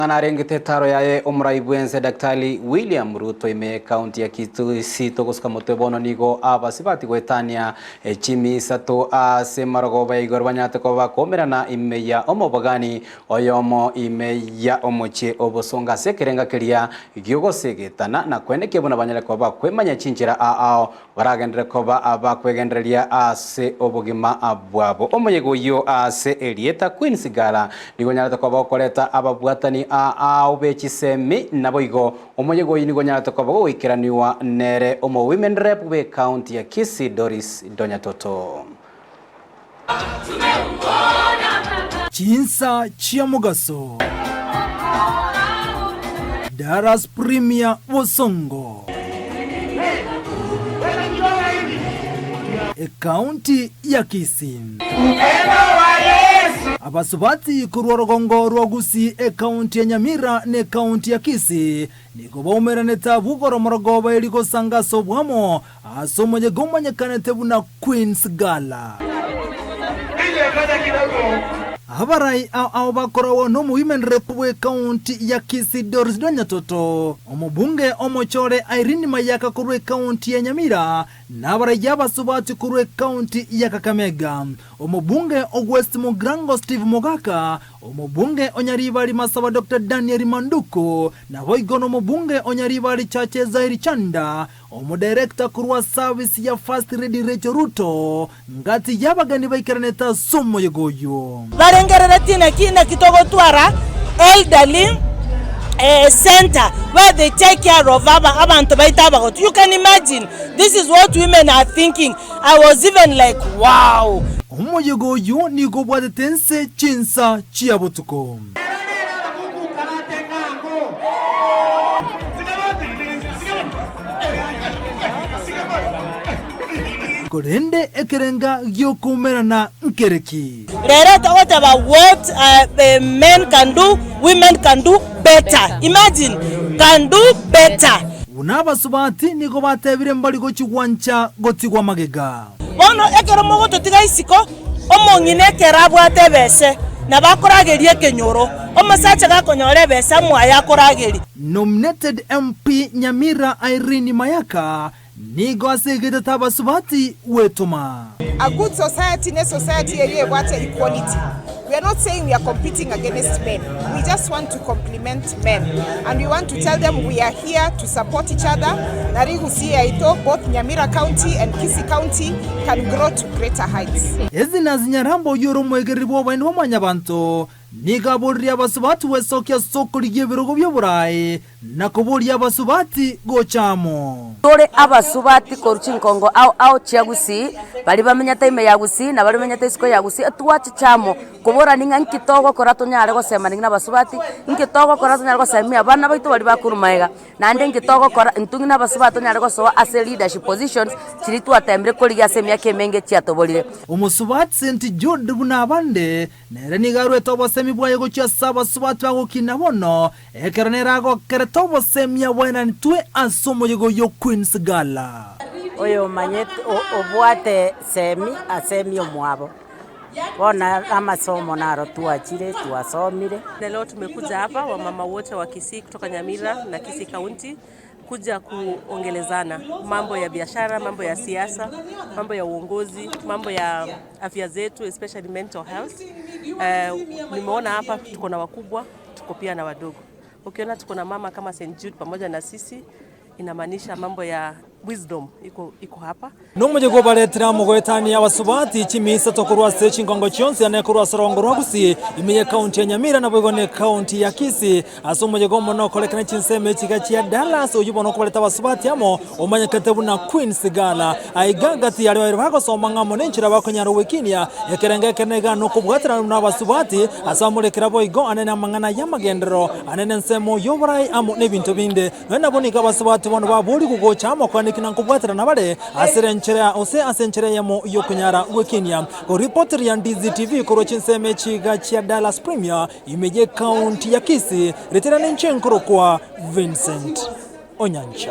Ng'a narengete etaro yaye omorai bw'ense Daktari William Ruto ime y'ecounty ya Kisii togosuka motwe bono nigo abasibati goetania chimi isato ase marogoba ya igoro banyarete koba bakoumerana ime ya omobogani oyomo ime ya omochie obosongo ase ekerenga keria giogosegetana na kwenekia buna banyare koba bakwemanya chinchera ao Baragenderere koba abakwegendereria ase obogima bwabo. Omoyega oyio ase erieta Queen's Gala nigo onyarete koba okoreta ababwatani ao be chisemi, naboigo omoyega oyio nigo onyarete koba gogoikeranigwa nere omo Women Rep bw'ecounty ya Kisii Doris Donyatoto. Chinsa chia mogaso. Dallas Premier Bosongo. Ekaunti ya Kisii. Abasubati korwa orogongo rwa Gusii ekaunti ya Nyamira na ekaunti ya Kisii nigo baumeranete abwo koromorogoba eri gosanga ase oboamo Ase omonyega omanyekanete buna Queen's Gala. Abarai ao ao bakoragwa nomowomen rep bw'ecounty ya Kisii Doris Donyatoto, omobunge omochore Irene Mayaka korwa ecounty ya Nyamira na abarai abasubati korwa ecounty ya Kakamega, omobunge o West Mugirango Steve Mogaka, Omobunge o Nyaribari Masaba Doctor Daniel Manduku, naboigo nomobunge o Nyaribari Chache Zairi Chanda, Omodirector korwa service ya First Lady Rachel Ruto, ngati y'abageni baikeranete ase omoyega oyio. Barengereretie naki naki togotwara elderly center where they take care of abanto baito abagotu. You can imagine this is what women are thinking. I was even like wow. Omoyega oyio nigo obwatete ense chinsa chia botuko. Korende ekerenga gi'okoumerana nkereki? Rero togoteba what men can do, women can do better. Imagine, can do better. Buna abasubati nigo batebire mbari gochia gwancha gotigwa magega. Bono ekero mogototiga isiko, omong'ina ekero abwate ebese, nabo akorageria ekenyoro, omosacha gakonyora ebese mwaye akorageria. Nominated MP Nyamira Irene Mayaka nigo asegete abasubati gwetoma. A good society ne society eria ebwate equality. We are not saying we are competing against men, we just want to complement men and we want to tell them we are here to support each other na rigusii yaito both Nyamira County and Kisii County can grow to greater heights. Ezinazi Nyarambo oyio ore omoegereri bw'oboene bwa Mwanyabanto, nigo aboririe abasubati gwesokia ase okorigia ebirogo bi'oboraai, na koboria abasubati gocha amo. Tore abasubati korwa chinkongo ao ao chia Gusii, baria bamenyete ime ya Gusii na baria bamenyete isiko ya Gusii, etwachiche amo koborani ng'a nki togokora tonyare gosemania ng'a abasubati, nki togokora tonyare gosemia abana baito baria bakorwa magega, naende nki togokora intwe ng'a abasubati tonyare gosoa ase leadership positions chiria twatemire korigia ase emiaka emenge chiatoborire. Omosubati St Jude buna abande, nere nigo aruete obosemi bwaye gochia ase abasubati bagokina bono, Ekero nere agokerete obosemia bwaenanetwe ase omoyega oyio Queen's Gala. Oyomanyete obwate semi asemie omwabo. Bono amasomo naro twachire twasomire. Na leo tumekuja hapa wamama wote wa Kisii kutoka Nyamira na Kisii County kuja kuongelezana mambo ya biashara, mambo ya siasa, mambo ya uongozi, mambo ya afya zetu especially mental health. Nimeona hapa tuko na wakubwa, tuko pia na wadogo. Ukiona tuko na mama kama St Jude pamoja na sisi inamaanisha mambo ya wisdom iko, iko hapa. Nomochie kobaretera amo goetania abasubati chimisato korwa ase chingongo chionsi ane korwa ase orongo rwa Gusii, ime y'ekaunti ya Nyamira naboigo n'ekaunti ya Kisii. Ase omoyega omonene okorekana chinsemo echiga chia Dallas, oyio bono okobareta abasubati amo omanyekete buna Queen's Gala. Aiga gati yaria baria bagosoma ng'a amo nenchera bakonyara gwekinia ekerengo ekenene iga nokobwaterana buna abasubati ase amorekera boigo anene amang'ana y'amagenderero anene ensemo y'oborai amo nebinto binde. Nonya nabo nigo abasubati bono baborigwe gocha amo koaneki na nkobwaterana bare ase enchera gose ase enchera eyemo y'okonyara gwekinia. Koripoteria Ndizi TV korwa chinsemo echiga chia Dallas Premier ime y'ecounty ya Kisii, ritera ninche nkorokwa Vincent Onyancha.